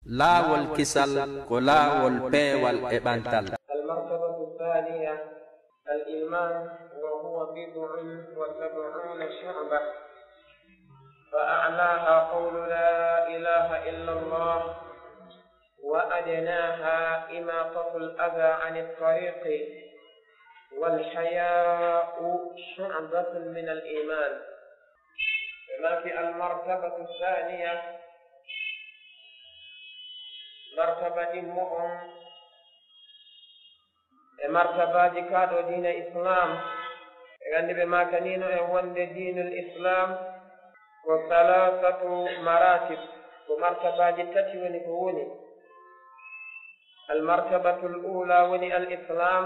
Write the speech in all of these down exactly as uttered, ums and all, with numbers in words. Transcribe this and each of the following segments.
Laawol kisal ko laawol peewal e ɓantal. المرتبة الثانية الإيمان، وهو بضع وسبعون شعبة، فأعلاها قول لا إله إلا الله، وأدناها إماطة الأذى عن الطريق، والحياء شعبة من الإيمان. Ɓe maaki المرتبة الثانية, martaba ɗimmo on e martabaaji kaa ɗoo diina Islaam. En anndi ɓe maakaniino en wonde diinul Islaam ko ثلاثة مراتب, ko martabaaji tati woni ko woni. المرتبة الأولى woni الإسلام,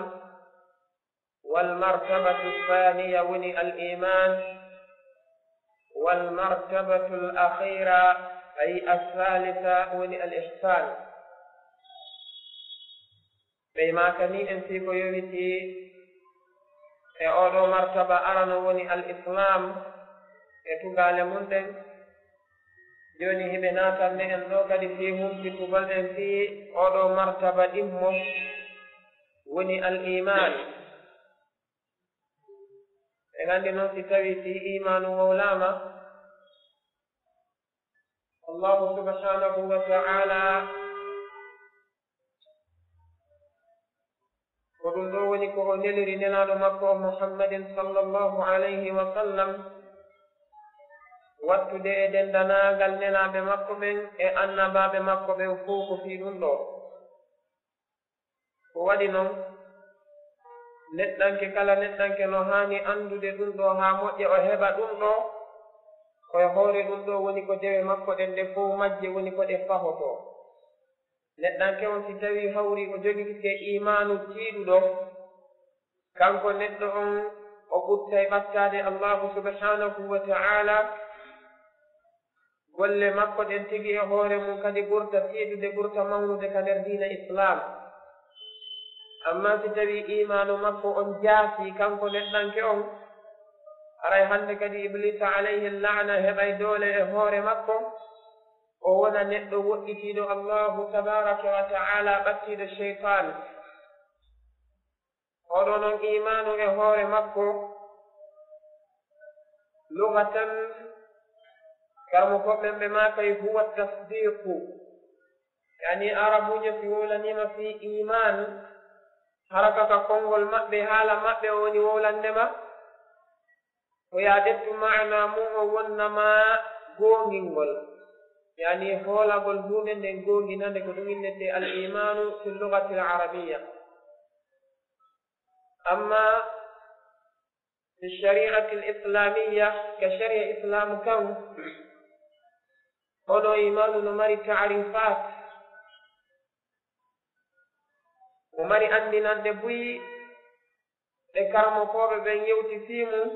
والمرتبة الثانية woni الإيمان, والمرتبة الأخيرة أي الثالثة woni الإحسان. Ɓe maakanii en fii ko yowitii e oo ɗoo martaba arano woni الإسلام e tugaale mum ɗen. Jooni hiɓe naatanne en ɗoo kadi fii humpitugol en fii oo ɗoo martaba ɗimmo woni الإيمان. En anndi non si tawii fii iimaanu wowlaama, Allahu subhanahu wa ta'ala ko ɗum ɗoo woni ko o neliri Nelaaɗo makko on Muhammadin sallallahu alayhi wa sallam, wattude e denndanaagal nelaaɓe makko ɓen e annabaaɓe makko ɓen fow ko fii ɗum ɗoo. Ko waɗi non, neɗɗanke kala neɗɗanke no haani anndude ɗum ɗoo haa moƴƴa, o heɓa ɗum ɗoo, ko e hoore ɗum ɗoo woni ko dewe makko ɗen ɗe fow majje woni ko ɗe fahotoo. Neɗɗanke on si tawii hawrii o jogike iimaanu tiiɗuɗo, kanko neɗɗo on o ɓurtay ɓattaade Allahu subhanahu wa ta'ala, golle makko ɗen tigi e hoore mum kadi ɓurta tiiɗude, ɓurta mawnude ka nder diina Islaam. Ammaa si tawii iimaanu makko on jaasii kanko neɗɗanke on, haray hannde kadi Ibliisa alayhi la'na heɓay doole e hoore makko, o wona neɗɗo woɗɗitiiɗo Allahu tabaaraka wa ta'ala, ɓattiiɗo seytaan. Oo ɗoo non iimaanu e hoore makko, lugatan, karamokooɓe ɓen ɓe maakay huwa tasdiiqu. Yaani, Arabuujo si wowlaniima fii iimaan, hara ka ka konngol maɓɓe, haala maɓɓe, o woni wowlande ma, ko yo a ƴettu maanaa mum o wonna ma goongingol. Yaani, hoolagol huunde nden goonginande, ko ɗum innetee al-iimaanu fil lugatil arabiyya. Amma fi shari'atil islamiyya, ka shari'a Islaamu kan, hono iimaanu no mari ta'riifaat, o mari anndinanɗe buy ɗe karamokooɓe ɓen yewti fii mum,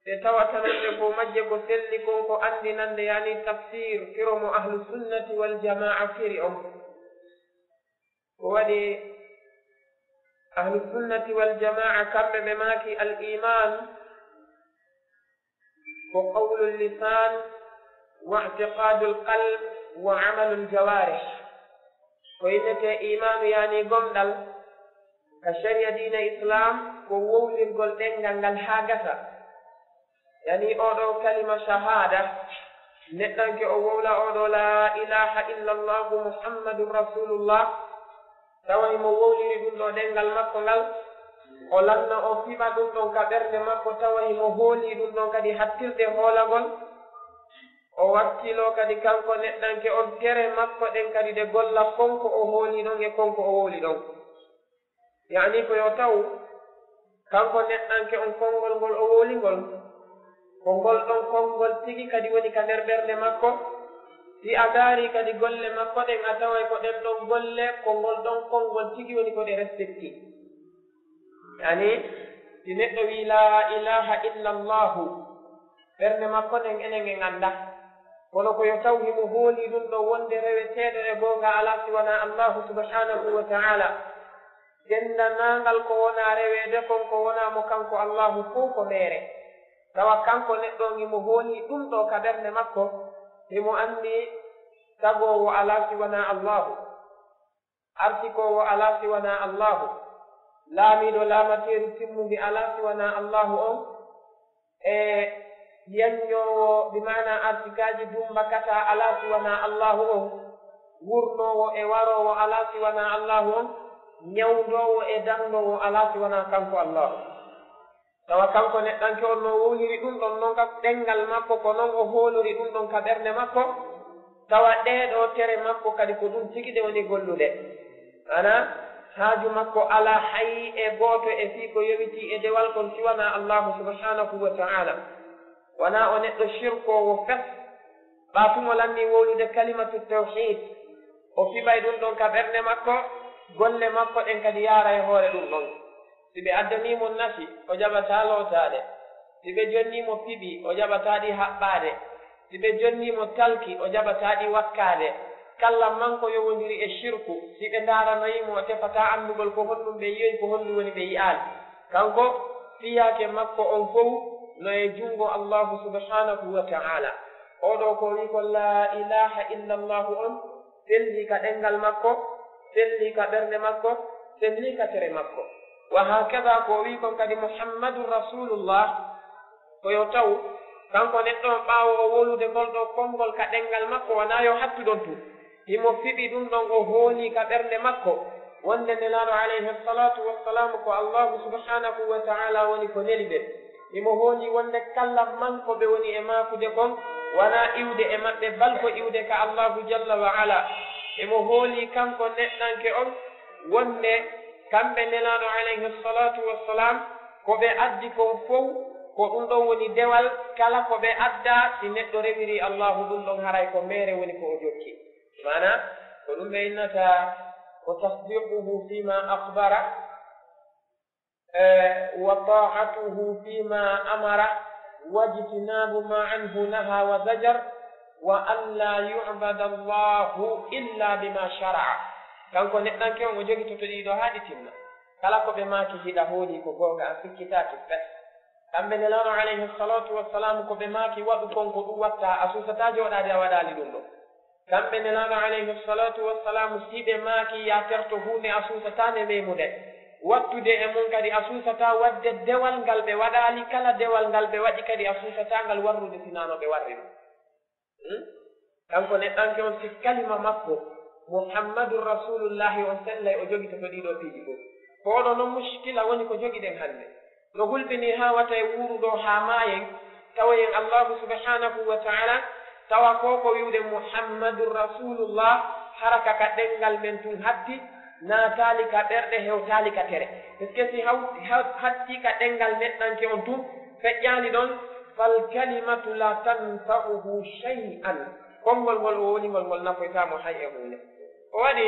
ɗe tawata non ɗe fow majje ko selli kon ko anndinanɗe, yaani tafsiir, firo mo ahlu sunnati wal jamaa firi on. Ko waɗi ahlu sunnati wal jamaa, kamɓe ɓe maaki al iimaan ko qawlul lisaan wa i'tiqaadul qalb wa amalul jawaarih. Ko innetee iimaanu, yaani gomɗal, ka shari'a diina Islaam ko wowlirgol ɗemngal ngal haa gasa. Yaani oo ɗoo kalima shahaada, neɗɗanke o wowla oo ɗoo laa ilaaha illa Allaahu Muhammadun Rasuulullah, tawa himo wowliri ɗum ɗoo ɗemngal makko ngal, o lanna o fiɓa ɗum ɗon ka ɓernde makko, tawa himo hoolii ɗum ɗon kadi hattirde hoolagol, o wakkiloo kadi kanko neɗɗanke on tere makko ɗen kadi ɗe golla kon ko o hoolii ɗon e kon ko o wowli ɗon. Yaani ko yo taw kanko neɗɗanke on konngol ngol o wowli ngol, ko ngol ɗon konngol tigi kadi woni ka nder ɓernde makko. Si a ndaarii kadi golle makko ɗen, a taway ko ɗen ɗon golle, ko ngol ɗon konngol tigi woni ko ɗe respecti. Yaani, si neɗɗo wii, "Laa ilaaha illa Allaahu," ɓernde makko nden enen en anndaa. Kono ko yo taw himo hoolii ɗum ɗo wonde reweteeɗo e goonga alaa si wanaa Allaahu subhaanahu wa ta'aalaa. Denndanangal ko wonaa reweede kon, ko wonaa mo kanko Allaahu fow ko meere. Tawa kanko neɗɗo on himo hoolii ɗum ɗo ka ɓernde makko, himo anndi tagoowo alaa si wanaa Allaahu, arsikoowo alaa si wanaa Allaahu, laamiiɗo laamateeri timmundi alaa si wanaa Allaahu on, e yanñoowo, bi maanaa arsikaaji dumbakataa alaa si wanaa Allaahu on, wurnoowo e waroowo alaa si wanaa Allaahu on, ñawndoowo e danndoowo alaa si wanaa kanko Allaahu. Tawa kanko neɗɗanke on no wowliri ɗum ɗon non ka ɗenngal makko, ko non o hoolori ɗum ɗon ka ɓernde makko. Tawa ɗee ɗoo tere makko kadi ko ɗum tigi ɗe woni gollude. Ana haaju makko alaa hay e gooto e fii ko yowitii e dewal kon si wanaa Allaahu subhaanahu wa ta'aala. Wanaa o neɗɗo shirkoowo fes, ɓaa tun o lannii wowlude kalimatu tawhiid, o fiɓay ɗum ɗon ka ɓernde makko, golle makko ɗen kadi yaara e hoore ɗum ɗon. Si ɓe addanii mo nafi, o jaɓataa lootaade. Si ɓe jonnii mo piɓi, o jaɓataa ɗi haɓɓaade. Si ɓe jonnii mo talki, o jaɓataa ɗi wakkaade. Kalla manko yowondiri e shirku, si ɓe ndaaranoyi mo, o tefataa anndugol ko honɗum ɓe yi'oyi, ko honɗum woni ɓe yi'aali. Kanko, fiyaake makko on fow no e junngo Allaahu subhaanahu wa ta'aala. Oo ɗoo ko o wi'i ko laa ilaaha illa Allaahu on, sellii ka ɗenngal makko, sellii ka ɓernde makko, sellii ka tere makko. Wa haakada ko o wi'i kon kadi Muhammadun Rasuulullah, ko yo taw kanko neɗɗo on ɓaawo o wowlude ngol ɗoo konngol ka ɗenngal makko, wanaa yo hattu ɗon tun. Himo fiɓi ɗum ɗon, o hoolii ka ɓernde makko wonde Nelaaɗo alayhi salaatu wassalaamu ko Allaahu subhaanahu wa ta'aala woni ko neli ɓe. Himo hoolii wonde kala manko ɓe woni e maakude kon, wanaa iwde e maɓɓe, bal ko iwde ka Allaahu jalla wa ala. Himo hoolii kanko neɗɗanke on wonde kamɓe Nelaaɗo alayhi salaatu wassalaam ko ɓe addi kon fow, ko ɗum ɗon woni dewal kala ko ɓe adda, si neɗɗo rewirii Allaahu ɗum ɗon haray ko meere woni ko o jokki. Maana, ko ɗum ɓe innata ko tasdiquhu fima akhbara, eh, wa ta'atuhu fima amara, wajtinabu ma anhu naha wa zajar, wa an la yu'bada Allahu illa bima shara'a. Kanko neɗɗanke on o jogitoto ɗiɗo haa ɗi timma. Kala ko ɓe maaki hiɗa hoolii ko goonga, a sikkitaaki fes. Kamɓe Nelaaɗo alayhi salatu wassalam ko ɓe maaki waɗu kon ko ɗum watta, a suusataa jooɗaade a waɗaali ɗum ɗo. Kamɓe Nelaaɗo alayhi salatu wassalam si ɓe maaki ya terto huunde a suusataa nde meemude. Wattude e mum kadi a suusataa waɗde dewal ngal ɓe waɗaali, kala dewal ngal ɓe waɗi kadi a suusataa ngal warrude sinaa no ɓe warri ɗum. Hmm? Kanko neɗɗanke on si kalima makko Muhammadun Rasulullahi on sellay o jogitoto ɗiɗo piiji fof. Ko oɗo non mushkila woni ko jogiɗen hannde. No hulɓini haa wata e wuuruɗo haa maayen, tawayen Allahu subhanahu wa ta'ala, tawa ko ko wi'ude Muhammadun Rasulullah, haraka ka ɗenngal men tun hatti, naataali ka ɓerɗe, hewtaali ka tere. Parce que si haw-, haw-, hatti ka ɗenngal neɗɗanke on tun, feƴƴaali ɗon, fal kalimatu la tanfa'uhu shay'an. Konngol ngol o woni ngol, ngol nafoytaa mo hay e huunde. Ko waɗi,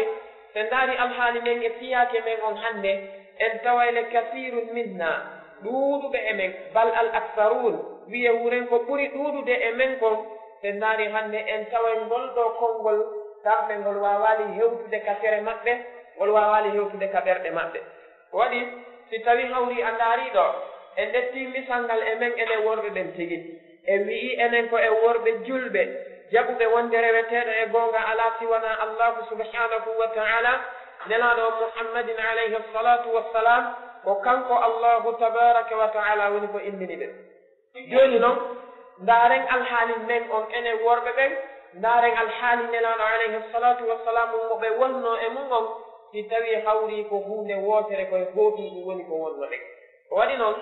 so en ndaari alhaali men e fiyaake men on hannde, en taway le kathirun minna, ɗuuɗuɓe e men, bal al aktharun, wiye wuren ko ɓuri ɗuuɗude e men kon, so en ndaari hannde en taway ngol ɗo konngol, kamɓe ngol waawaali hewtude ka tere maɓɓe, ngol waawaali hewtude ka ɓerɗe maɓɓe. Ko waɗi, si tawii hawri a ndaari ɗo, en ƴettii misal ngal e men enen worɓe ɓen tigi. En wi'ii enen ko en worɓe julɓe, jaɓuɓe wonde reweteeɗo e goonga alaa si wanaa Allaahu subhanahu wa ta'ala, Nelaaɗo on Muhammadin alayhi salatu wassalam, ko kanko Allaahu tabaraka wa ta'ala woni ko immini ɓe. Jooni non, ndaaren alhaali men on enen worɓe ɓen, ndaaren alhaali Nelaaɗo alayhi salatu wassalam mo ɓe wonnoo e mum on, si tawii hawri ko huunde wootere ko e gootum ɗum woni ko wonnoɗen. Ko waɗi non,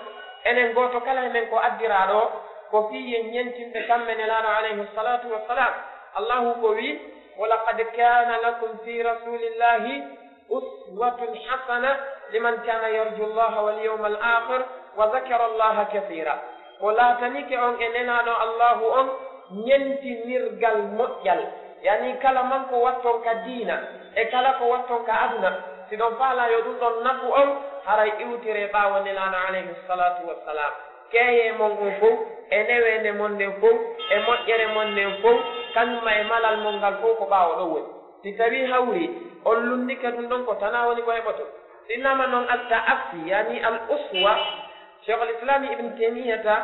enen gooto kala e men ko addiraa ɗo, ko fii yen ñentinɓe kamɓe Nelaaɗo alayhi salatu wassalam. Allahu ko wii, wa laqad kana lakum fi rasulillahi uswatun hasana liman kana yarju Allaha wal yawmal akhir wa zakara Allaha kathira. Ko laatanike on e Nelaaɗo Allahu on ñentinirgal moƴƴal. Yani kala man ko watton ka diina, e kala ko watton ka aduna, si ɗon faalaa yo ɗum ɗon nafu on, haray iwtire ɓaawo Nelaaɗo alayhi salatu wassalam. Keeye mon on fow, e neweende mon nden fow, e moƴƴere mon nden fow, kañum e malal mon ngal fow ko ɓaawo ɗo woni. Si tawii hawri, on lunnike ɗum ɗon ko tanaa woni ko heɓoton. Si nama non at-ta'assi, yani al-uswa, Sheikhul Islam Ibn Taymiyyata,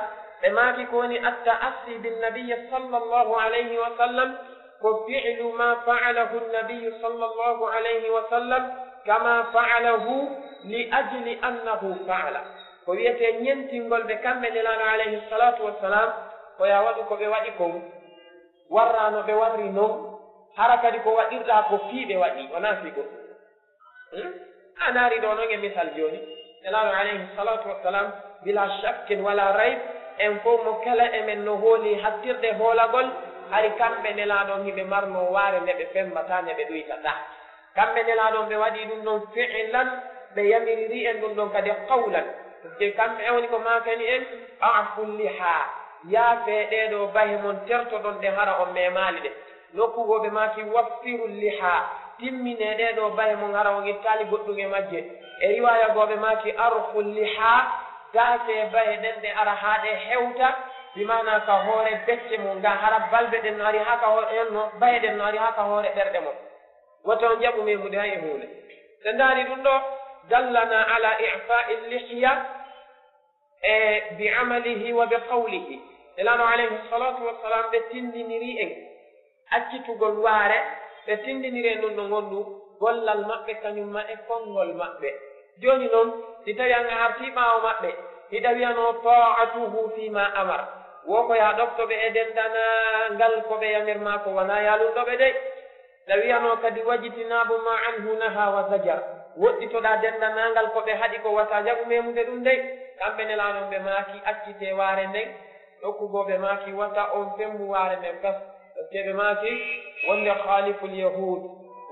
ɓe maaki ko woni at-ta'assi bin Nabiyyi sallallahu alayhi wa sallam, Ko fi'lu ma fa'alahu nabiyyu sallallahu alayhi wa sallam, kama fa'alahu li ajli annahu fa'ala. Ko wiyetee ñentingol ɓe kamɓe Nelaaɗo alayhi salatu wassalam, ko ya waɗu ko ɓe waɗi kon, warra no ɓe warri non, hara kadi ko waɗirɗaa ko fii ɓe waɗi, wonaa fii goɗɗum. Hmm? A ndaari ɗoo non e misal jooni, Nelaaɗo alayhi salatu wassalam, bila shakkin wala rayb, en fow mo kala e men no hooli hattirde hoolagol, hari kamɓe Nelaaɗo on hiɓe marnoo waare nde ɓe femmbataa, nde ɓe ɗuytataa. Kamɓe Nelaaɗo on ɓe waɗii ɗum ɗon fi'lan, ɓe yamiririi en ɗum ɗon kadi qawlan. Parce que kamɓe on ko maakani en, "A'fu liha, yaafee ɗee ɗoo bahe mon tertoɗon ɗe hara on memaali ɗe." Nokku goo ɓe maaki, "Waffiru liha, timminee ɗee ɗoo bahe mon hara on ittaali goɗɗum e majje." E riwaaya goo ɓe maaki, "Arkhu liha, daasee bahe ɗen ɗe ara haa ɗe hewta, bi maana ka hoore becce mon ga, hara balbe ɗen no ari haa ka hoore, en no, bahe ɗen no ari haa ka hoore ɓerɗe mon. Wata on jaɓu memude hay e huunde." Ɓe ndaari ɗum ɗoo, dallana ala i'fa'i lihya, e bi amalihi wa bi qawlihi. Nelaaɗo alayhi salatu wassalam ɓe tindiniri en accitugol waare, ɓe tindiniri en ɗum ɗo ngondu gollal maɓɓe kañum ma e konngol maɓɓe. Jooni non, si tawi an a artii ɓaawo maɓɓe, hiɗa wiyanoo ta'atuhu fi ma amar. Wo ko yaa ɗofto ɓe e denndanangal ko ɓe yamir maa ko, wanaa yaalunɗo ɓe dey. Ɗa wiyanoo kadi, "Wajtinaabu ma anhu naha wa zajar." Woɗɗitoɗaa denndanangal ko ɓe haɗi ko, wata jaɓu memude ɗum dey. Kamɓe Nelaaɗo on ɓe maaki, "Accitee waare nden." Nokku goo ɓe maaki, "Wata on femmbu waare nden fes." Parce que ɓe maaki, wonde, "Khaliful yahud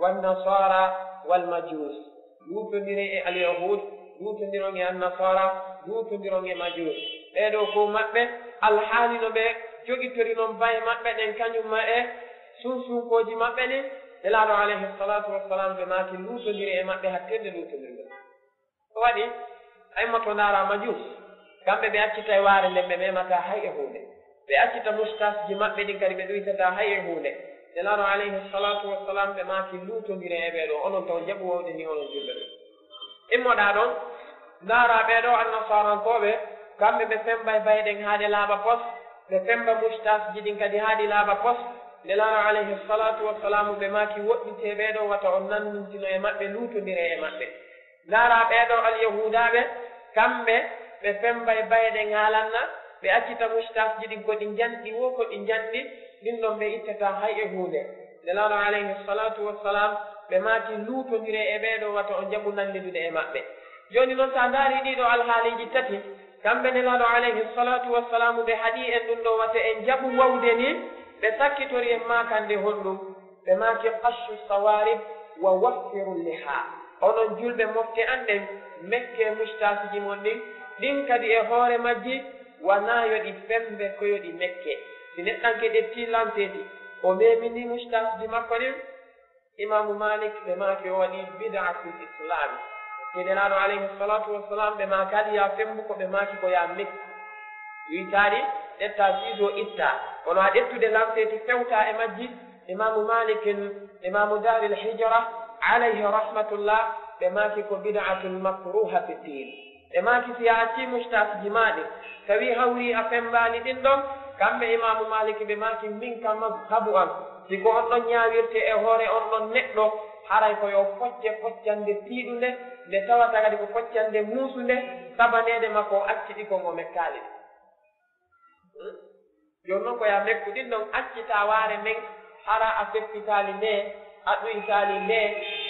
wan nasara wal majus." Luutondiren e alyahud, luutondiron e annasara, luutondiron e majus. Ɓee ɗoo fow maɓɓe, alhaali no ɓe jogitori non bahe maɓɓe ɗen, kañum ma e sunsunkooji maɓɓe ɗin, Nelaaɗo alayhi salatu wassalam ɓe maaki, "Luutondire e maɓɓe hattirde luutondirgol." Ko waɗi? Ay mo to ndaara majus, kamɓe ɓe accitay waare nden, ɓe memataa hay e huunde. Ɓe accita mustasji maɓɓe ɗin kadi, ɓe ɗuytataa hay e huunde. Nelaaɗo alayhi salatu wassalam ɓe maaki, "Luutondire e ɓee ɗoo, onon taw jaɓu wawde ni onon julɓe ɓe." Immoɗaa ɗon, ndaara ɓee ɗoo annasarankooɓe, kamɓe ɓe femmbay bahe ɗen haa ɗe laaɓa pos, ɓe femmba mustasji ɗin kadi haa ɗi laaɓa pos. Nelaaɗo alayhi salatu wassalamu ɓe maaki, "Woɗɗitee ɓee ɗoo, wata on nanndintino e maɓɓe, luutondire e maɓɓe." Ndaara ɓee ɗoo alyahuudaaɓe, kamɓe ɓe femmbay bahe ɗen haa lanna, ɓe accita mustasji ɗin ko ɗi njanɗi woo ko ɗi njanɗi, ɗin ɗon ɓe ittataa hay e huunde. Nelaaɗo alayhi salatu wassalam ɓe maaki, "Luutondire e ɓee ɗoo, wata on jaɓu nanndidude e maɓɓe." Jooni non, so a ndaarii ɗii ɗoo alhaaliiji tati, kamɓe Nelaaɗo alayhi salatu wassalamu ɓe haɗii en ɗum ɗoo, wata en jaɓu wawde ni, ɓe sakkitori en maakande honɗum? Ɓe maaki, "Qashu sawarib wa waffiru liha." Onon julɓe mofte an ɗen, mekkee mustaasiji mon ɗin, ɗin kadi e hoore majji, wanaa yo ɗi femmbe, ko yo ɗi mekke. Si neɗɗanke ƴettii lanteeti, o memini mustaasiji makko ɗin, Imaamu Malik ɓe maaki o waɗi bid'a fil Islam. Ke Nelaaɗo alayhi salatu wassalam ɓe maakaali yaa femmbu ko, ɓe maaki ko yaa mekku. Yuytaari ƴetta siiso itta. Kono a ƴettude lanteeti fewta e majji, Imaamu Malik, Imaamu Daaril Hijra, alayhi rahmatullah, ɓe maaki ko bid'atun makruha fi diin. Ɓe maaki, si a accii mustaasji maa ɗin, tawi hawri a femmbaali ɗin ɗon, kamɓe Imaamu Malik ɓe maaki, min ka mazhabu an, si ko on ɗon ñaawirte e hoore on ɗon neɗɗo, haray ko yo focce foccande tiiɗunde, nde tawata kadi ko foccande muusunde, sabaneede makko o acci ɗi kon o mekkaali ɗi. Hmm? Jooni non ko yaa mekku ɗin ɗon accitaa waare nden, hara a feppitaali nde, a ɗuytaali nde,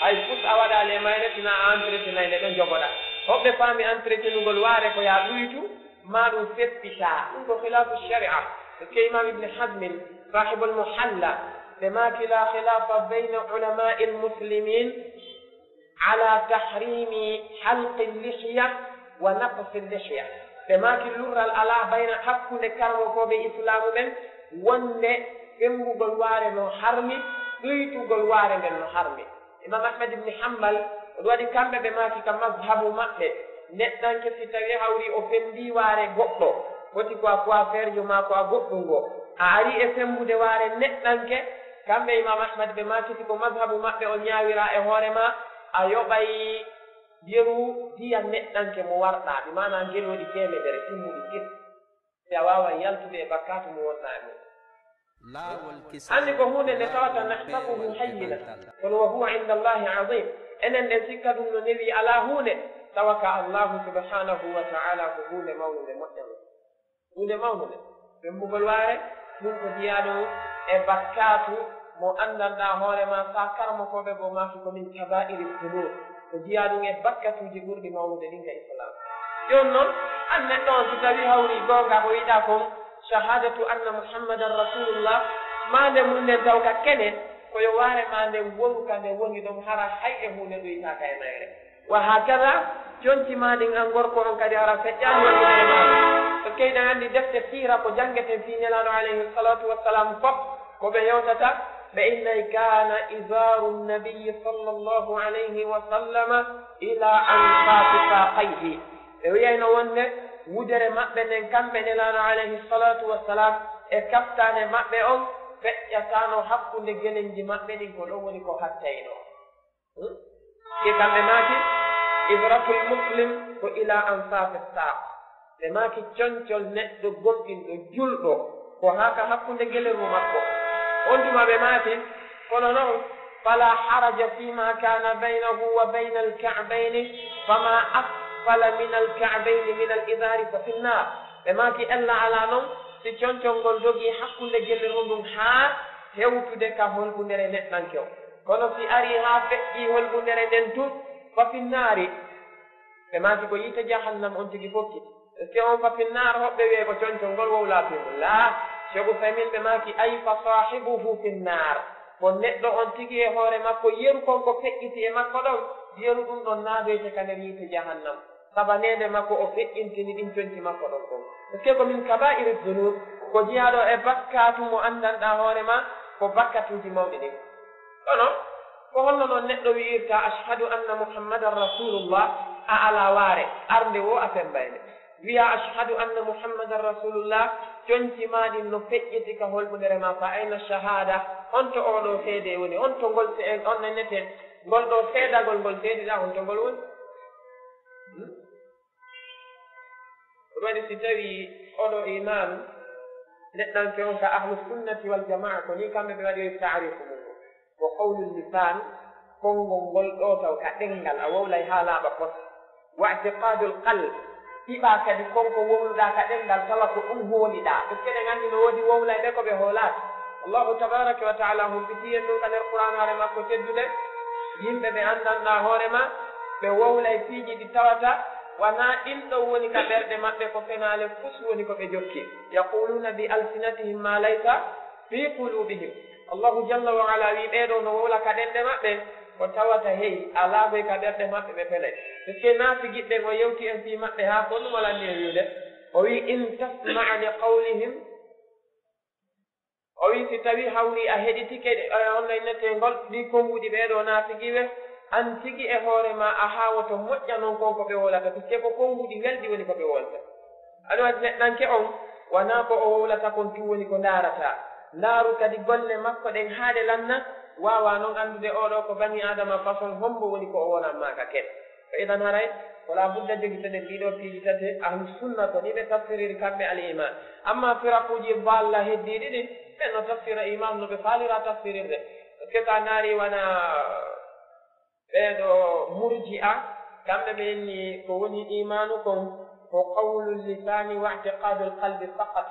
hay fus a waɗaali e mayre, sinaa a entretenay nde ɗon jogoɗaa. Hoɓɓe paami entretenugol waare ko yaa ɗuytu, maa ɗum feppitaa. Ɗum ko khilaafu sharia. Parce que Imam Ibn Hazmin, sahibul Muhalla, ɓe maaki, "La khilafa bayna ulama'il muslimin ala tahrimi halqi lihya wa naqsi lihya." Ɓe maaki lurral alaa bayna, hakkunde karamokooɓe islaamu ɓen, wonde femmbugol waare no harmi, ɗuytugol waare nden no harmi. Imam Ahmad ibn Hanbal, oɗo waɗi kamɓe ɓe maaki ka mazhabu maɓɓe, neɗɗanke si tawi hawri o femmbii waare goɗɗo, foti ko a coiffeurjo maa ko a goɗɗum ngo, a ari e femmbude waare neɗɗanke, kamɓe Imam Ahmad ɓe maaki si ko mazhabu maɓɓe o ñaawira e hoore ma, a yoɓay yeru diya neɗɗanke mo warɗaa, bi maanaa ngel waɗi teemedere timmuɗi tir. Si a waaway yaltude e bakkaatu mo wonɗaa e mum. Anndi ko huunde nde tawata nahsabuhu hayyina, kono wa huwa inda Allahi azim. Enen ɗen sikka ɗum no newi alaa huunde, tawa ka Allahu subhanahu wa ta'ala ko huunde mawnunde moƴƴano. Huunde mawnunde. Ɓemmbugol waare, ɗum ko jiyaaɗo e bakkaatu mo anndanɗaa hoore ma, sa karmokooɓe goo maaki ko min kabaa'iri dunub. Ko jiyaaɗum e bakkatuuji ɓurɗi mawnude ɗin ka Islaam. Jooni non, an neɗɗo on, si tawii hawri goonga ko yiɗaa kon, shahadatu anna Muhammadan Rasulullah, maande mum nden taw ka kene, ko yo waare maa nden wonu ka nde woni ɗon, hara hay e huunde ɗuytaaka e mayre. Wa hakada, conci maa ɗin an gorko on kadi hara feƴƴaani wonde e maa. Ko keyɗen anndi defte siira ko janngeten fii Nelaaɗo alayhi salatu wassalam fof, ko ɓe yewtata, ɓe innay, kana izaru nabiyyi sallallahu alayhi wa sallama ila anfafi saqayhi. Ɓe wi'ayno wonde wudere maɓɓe nden, kamɓe Nelaaɗo alayhi salatu wassalam, e kaftane maɓɓe on feƴƴataano hakkunde gelenji maɓɓe ɗin, ko ɗon woni ko hattayno. Hmm? Ke kamɓe maaki, ibratul muslim ko ila anfafi saq. Ɓe maaki, concol neɗɗo gomɗinɗo, julɗo, ko haa ka hakkunde geleru makko. On tuma ɓe maaki, kono non, fala haraja fima kana baynahu wa bayna alka'bayni, fama asfala min alka'bayni min alizari fa fi nnar. Ɓe maaki, ella alaa non, si concol ngol dogii hakkunde geleru ndun haa hewtude ka holbundere neɗɗanke on. Kono si arii haa feƴƴii holbundere nden tun, fa fi nnaari. Ɓe maaki ko yiite jahannam on tigi fokkiti. Est-ce que on fa fi nnaar, hoɓɓe wi'ay ko concol ngol wowlaa fii mun? Laa, Cheikh Uthaymin ɓe maaki, ay fa saahibuhu fi nnaar. Ko neɗɗo on tigi e hoore makko, yeru kon ko feƴƴiti e makko ɗon, yeru ɗun ɗon naadoyte ka nder yiite jahannam. Sabaneede makko o feƴƴintini ɗin conci makko ɗon kon. Est-ce que ko min kabaa'iri dunub, ko jiyaaɗo e bakkaatu mo anndanɗaa hoore ma, ko bakkatuuji mawɗi ɗin. Kono, ko honno non neɗɗo wi'irta, ashhadu anna Muhammadan Rasulullah, a alaa waare, arnde woo a femmbayde? Wi'a, ashhadu anna Muhammadan Rasulullah, conci maa ɗin no feƴƴiti ka holbundere ma, fa ayna shahada? On to oo ɗoo seede woni? On to ngol se-, on nennete, ngol ɗoo seedagol ngol seediɗaa, on to ngol woni? Hmm? Ɗum waɗi si tawii oo ɗoo iman, neɗɗanke on ka ahlu sunnati wal jamaa, ko nii kamɓe ɓe waɗiri taarifu mum. Ko qawlul lisan, konngol ngol ɗoo taw ka ɗenngal, a wowlay haa laaɓa pos. Wa i'tiqadul qalb, fiɓaa kadi kon ko wowluɗaa ka ɗenngal, tawa ko ɗum hooliɗaa. Parce que eɗen anndi no woodi wowlayɓe ko ɓe hoolaaka. Allahu tabaraka wa taala humpitii en ɗum ka nder Qur'aanaare makko teddunde. Yimɓe ɓe anndanɗaa hoore ma, ɓe wowlay piiji ɗi tawata wanaa ɗin ɗon woni ka ɓerɗe maɓɓe, ko fenaale fus woni ko ɓe jokki. Yaquluna bi alsinatihim ma laysa fi qulubihim. Allahu jalla wa ala wi'i, ɓee ɗoo no wowla ka ɗenɗe maɓɓe, ko tawata hey, alaa koy ka ɓerɗe maɓɓe ɓe felay. Parce que naafigiɓɓe o yewti en fii maɓɓe haa ko ɗum walanni e wi'ude. O wi'i, in tasma'a li qawlihim. O wi'i, si tawii hawri a heɗitike, eh, on innetee ngol, ɗii konnguɗi ɓee ɗoo naafigiiɓe, an tigi e hoore ma a haawoto moƴƴa non kon ko ɓe wowlata, parce que ko konnguɗi welɗi woni ko ɓe wowlata. Aɗum waɗi neɗɗanke on, wanaa ko o wowlata kon tun woni ko ndaarata. Ndaaru kadi golle makko ɗen haa ɗe lanna, waawaa non anndude oo ɗoo ko bani Aadama façon hombo woni ko o wonan maa ka ken. Ko idan haray, ko laa budda jogitoɗen ɗii ɗoo piiji tati, ahlu sunna ko nii ɓe tafsiriri kamɓe al iman. Amma firaquuji balla heddiiɗi ɗin, ɓen no tafsira iman no ɓe faalira tafsirirde. Parce que so a ndaarii wona ɓee ɗoo murji'a, kamɓe ɓe inni ko woni imaanu kon ko qawlul lisani wa i'tiqadul qalbi faqat.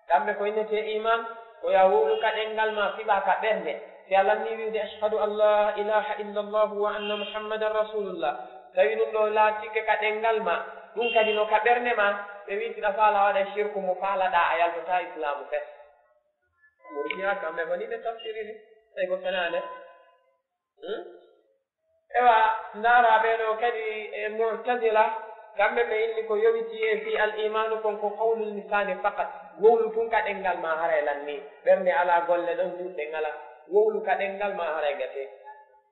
Kamɓe ko innetee iman, ko yo a wowlu ka ɗenngal ma, fiɓaa ka ɓernde. Si a lannii wi'ude, ashhadu an la ilaha illa Allah wa anna Muhammadan rasulullah, tawi ɗum ɗoo laatike ka ɗenngal ma, ɗum kadi no ka ɓernde ma, ɓe wi'i si ɗa faala waɗa shirku mo faalaɗaa, a yaltotaa islaamu fes. Murji'a kamɓe ko nii ɓe tafsiriri, tawi ko fenaande. Hmm? Ewa, ndaaraa ɓee ɗoo kadi e Mu'tazila, kamɓe ɓe inni ko yowitii e fii al imaanu kon ko qawlul lisaani faqat, wowlu tun ka ɗenngal ma haray lannii, ɓernde alaa, golle ɗon, juuɗe ɗen alaa, wowlu ka ɗenngal ma haray gatee.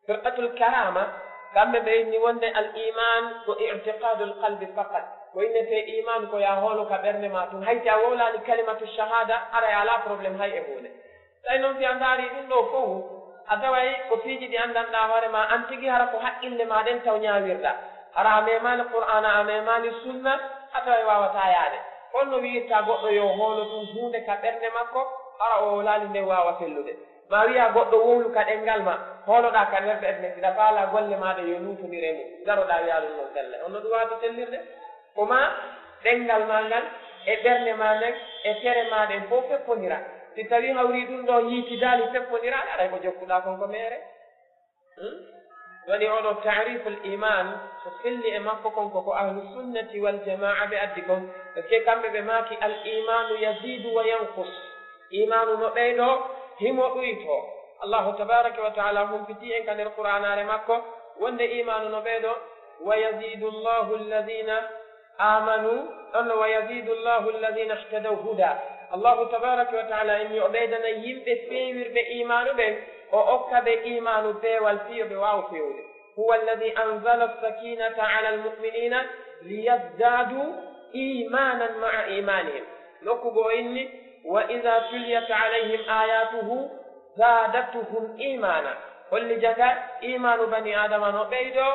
Firqatul Karama, kamɓe ɓe inni wonde al iman ko i'tiqadul qalbi faqat, ko innetee iman ko yo a hoolu ka ɓernde ma tun, hay si a wowlaani kalimatu shahada, haray alaa problème hay e huunde. Tawi noon si a ndaarii ɗum ɗoo fof, a taway ko piiji ɗi anndanɗaa hoore ma, an tigi hara ko haqqille ma ɗen taw ñaawirɗaa. Hara a memaali Qur'aana, a memaali Sunna, a taway waawataa yaade. Holno wi'irtaa goɗɗo yo hoolo ɗum huunde ka ɓernde makko, Hara o wowlaali nde waawa sellude. Ma wiya goɗɗo wowlu ka ɗenngal ma, hooloɗaa ka nder ɓernde, hiɗa faalaa golle maaɗa yo luutondir e mum. Daroɗaa wiya ɗum noon selle. On no ɗum waawata sellirde? Ko ma ɗenngal ma ngal, e ɓernde ma nden, e tere ma ɗen fof feppondira. Si tawii hawri ɗum ɗo yiitidaali feppondiraali, aray ko jokkuɗaa kon ko meere. Hmm? Woni oɗo taariful iman, ko selli e makko kon ko, ko ahlu sunnati wal jamaa ɓe addi kon. Parce que kamɓe ɓe maaki al imanu yazidu wa yanqus. Imanu no ɓeydo, himo ɗuyto. Allahu tabaraka wa taala humpiti en ka nder Qur'anaare makko, wonde imanu no ɓeydo, wa yazidu Allahu alladhina amanu, ɗon no, wa yazidu Allahu alladhina ihtadaw huda. Allahu tabaraka wa taala inni o ɓeydana yimɓe feewirɓe imanu ɓen, o okka ɓe imanu peewal fii yo ɓe waaw feewude. Huwa alladhi anzala as-sakinata ala al-mu'minina liyazdadu imanan ma'a imanihim. Nokku goo o inni, wa idha tuliyat alayhim ayatuhu zadatuhum imana. Holli jaka imanu bani adama no ɓeydo,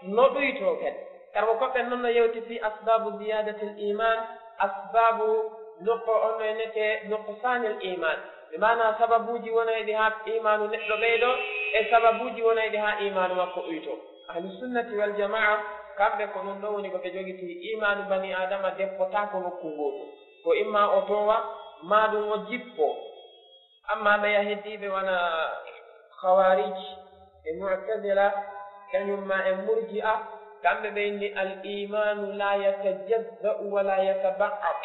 no ɗuyto kadi. Karbo koɓɓen noon no yewti fii asbabu ziyadatil iman, asbabu nuqo-, on no enete nuqsanil iman. Ɓe maana sababuuji wonayɗi haa imaanu neɗɗo ɓeydo, e sababuuji wonayɗi haa imaanu makko uyto. Ahlu sunnati wal jamaa, kamɓe ko ɗum ɗo woni ko ɓe jogiti, imaanu bani Aadama deppotaako nokku ngootu. Ko imma o toowa, maa ɗum o jippo. Amma ɓeya heddiiɓe wona Khawarij e Mu'tazila, kañum ma e Murji'a, kamɓe ɓe inni al imaanu la yatajazza'u wa la yataba'ad.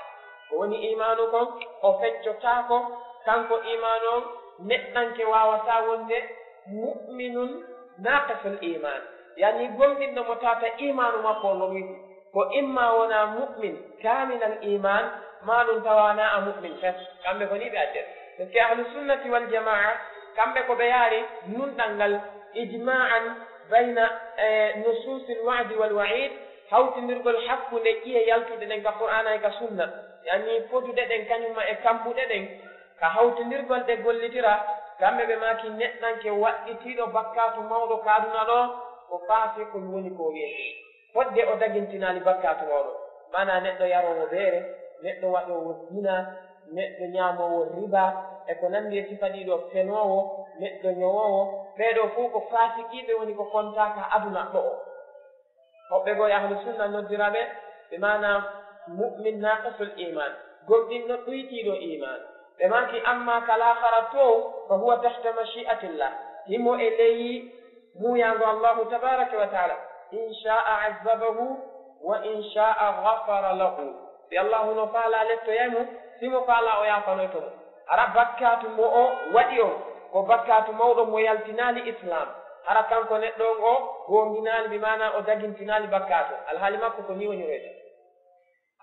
Ko woni imaanu kon, o feccotaako, kanko imaanu on, neɗɗanke waawataa wonde mu'minun naqisul iman. Yani gomɗinɗo mo tata imaanu makko on no ɗuyti. Ko imma wona mu'min kaminal iman, ma ɗum tawana a mu'min fes. Kamɓe ko ni ɓe adder. Parce que ahlu sunnati wal jamaa, kamɓe ko ɓe yaari nunɗal ngal ijma'an bayna, eh, nususil wa'di wal wa'id, hawtindirgol hakkunde ƴiye yaltuɗe ɗen ka Qur'ana e ka sunna. Yani foduɗe ɗen kañum ma e kambuɗe ɗen, ka hawtindirgol ɗe gollitira, kamɓe ɓe maaki neɗɗanke waɗɗitiiɗo bakkaatu mawɗo ka aduna ɗo, ko faasiqun woni ko wiyetee. Fodde o dagintinaali bakkaatu mawɗo, maanaa neɗɗo yaroowo beere, neɗɗo waɗoowo zina, neɗɗo ñaamoowo riba, e ko nanndi e sifa ɗii ɗoo, fenoowo, neɗɗo ñowoowo, ɓee ɗoo fof ko faasiqiiɓe woni ko kontaa ka aduna ɗoo. Hoɓɓe goo e ahlu sunna noddira ɓe, ɓe maanaa mu'min naqisul iman, gomɗinɗo ɗuytiiɗo iman. Ɓe maaki, amma kal akhara to, fa huwa tahta mashi'atillah. Himo e ley muuyaango Allahu tabaraka wa taala. In sha'a azzabahu wa in sha'a ghafara lahu. Si Allahu no faalaa lettoyay mo, si mo faalaa o yaafanoyto mo. Hara bakkaatu mo o waɗi on, ko bakkaatu mawɗo mo yaltinaali Islaam. Hara kanko neɗɗo on o goonɗinaali, bi maanaa o dagintinaali bakkaatu. Alhaali makko ko nii woniroyta.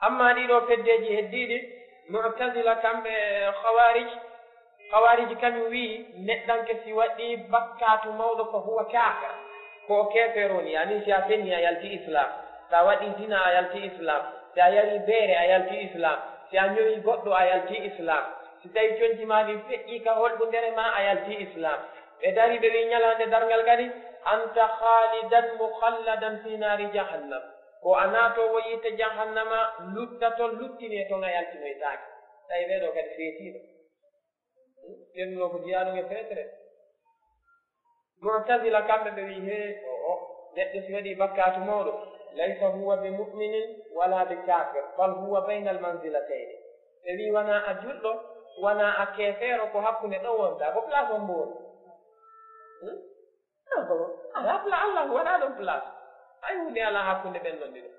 Amma ɗii ɗoo feddeeji heddiiɗi, Mu'tazila kamɓe Khawarij, Khawarij kañum wi'i, neɗɗanke si waɗii bakkaatu mawɗo ko huwa kaafir, ko o keefeero woni, yani si a fenii a yalti Islaam, si a waɗii zina a yalti Islaam, si a yarii beere a yalti Islaam, si a ñowi goɗɗo a yalti Islaam, si tawii conci maa ɗin feƴƴii ka holɓundere maa a yalti Islaam. Ɓe darii ɓe wi'i ñalaande darngal kadi, anta khalidan mukhalladan fi naari jahannam. Ko a naatoowo yiite jahannama, luttato, luttinee ton, a yaltinoytaake. Tawi ɓee ɗoo kadi feetiino. Ɓennuno ko jiyaaɗo e feetere. Mu'tazila kamɓe ɓe wi'i, hee, o, o, neɗɗo si waɗii bakkaatu mawɗo, laysa huwa bi mu'minin wala bi kaafir, bal huwa baynal manzilatayni. Ɓe wi'i wanaa a julɗo, wanaa a keefeero, ko hakkunde ɗon wonta, ko place on mbo woni. Hmm? Ah, ko, ah, ala place, wonaa ɗon place. Hay huunde alaa hakkunde ɓen ɗon ɗiɗo.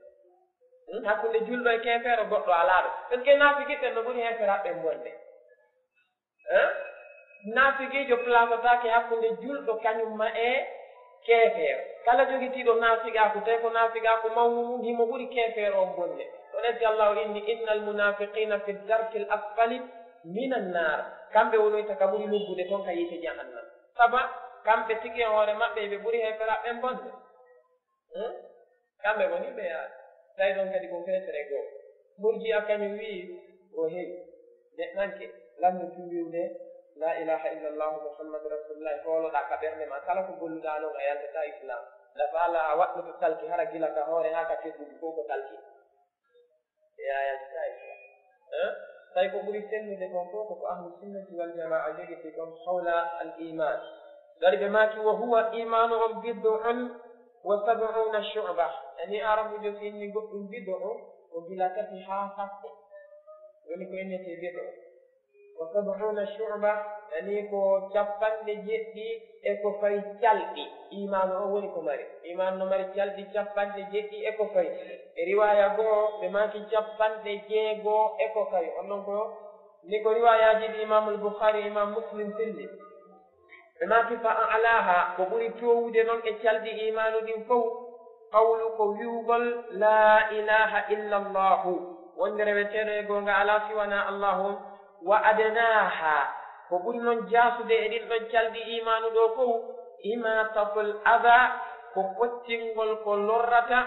Hmm? Hakkunde julɗo e keefeero goɗɗo alaa ɗo. Parce que naafiqiiɓe ɓen no ɓuri heeferaaɓe ɓen bonde. Hein? Naafiqiijo placetaake hakkunde julɗo kañum ma e keefeero. Kala jogitiiɗo naafiqaaku, tawi ko naafiqaaku mawngu ngun, himo ɓuri keefeero on bonde. Ko ɗen si Allahu inni, innal munafiqina fi darkil asfali minan naar. Kamɓe wonoyta ka ɓuri luggude ton ka yiite jahannam. Saba, kamɓe tigi e hoore maɓɓe, ɓe ɓuri heeferaaɓe ɓen bonde. Hmm? Kamɓe woni ɓe yaade. Tawi ɗon kadi ko feetere goo. Murji'a kañum wi'i, o heewi. Neɗɗanke, lannditi wi'ude, la ilaha illallah Muhammadu Rasulullah, hooloɗaa ka ɓernde ma, kala ko golluɗaa non a yaltataa Islam. Nafaa alaa a waɗɗoto talki, hara gila ka hoore haa ka tedduɗi fof ko talki. E a yaltataa Islam. Eh? Tawi ko ɓuri sellude kon fof ko ko ahlu sunnati wal jamaa jogiti kon hawla al iman. Dari ɓe maaki, wa huwa imanu on bid'un wa sab'una shu'ba. Ani arabujo si inni goɗɗum bid'u, ko gila tati haa sappo. Woni ko innete bid'u. Wa sab'una shu'ba, ani ko capanɗe jeɗɗi e ko fawi calɗi. Imaanu o woni ko mari. Imaanu no mari calɗi capanɗe jeɗɗi e ko fawi. E riwaya goo, ɓe maaki capanɗe jeego e ko fawi. On non ko, ni ko riwayaaji ɗi Imam al-Bukhari, Imam Muslim filli. Ɓe maaki fa a'laha, ko ɓuri toowude non e calɗi imaanu ɗin fow, qawlu ko wi'ugol la ilaha illa Allahu, wonde reweteeɗo e goonga alaa si wanaa Allahu on, wa adnaha, ko ɓuri non jaasude e ɗin ɗon calɗi imaanu ɗoo fow, imatatul adha, ko pottingol ko lorrata